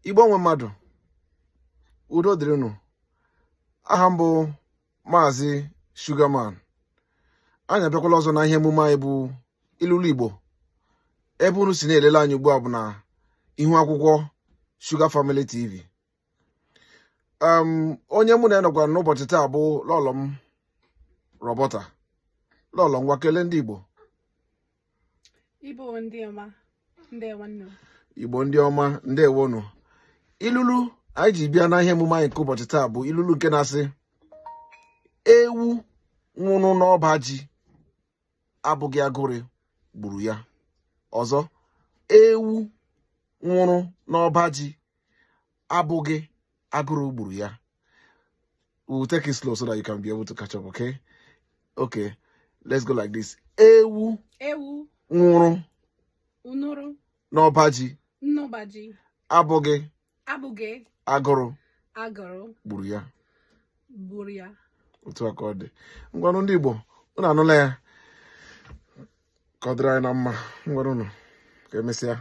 Igbo nwe mmadụ, udo dịrị unu. Aha m bụ Maazị Sugarman. Anyị abịakwala ọzọ na ihe emume anyị bụ Ilulu Igbo. Ebe unu si na-elele anyị ugbu a bụ na ihu akwụkwọ Sugar Family TV. Onye mụ na ya nọkwa n'ụbọchị taa bụ lọlọ m, Roberta. Lọlọ, ngwa, kelee ndị Igbo. Igbo ndị ọma, ndewonụ. Igbo ndị ọma, ndewonụ. Ilulu anyị ji bịa na ihe emume anyị nke ụbọchị taa bụ ilulu nke na-asị, ewu nwụrụ n'ọba ji abụghị agụrụ gburu ya. Ọzọ, ewu nwụrụ n'ọba ji abụghị agụrụ gburu ya. We will take it slow so that you can be able to catch up, okay? Okay, let's go like this. Ewu Ewu nwụrụ nwụrụ n'ọba ji n'ọba ji abụghị abụghị agụrụ agụrụ gburu ya. Gburu ya. Otu a ka ọ dị. Ngwanụ, ndị Igbo, unu anụla ya. Ka ọ dịrị anyị na mma. Ngwanụ, unu ka emesịa.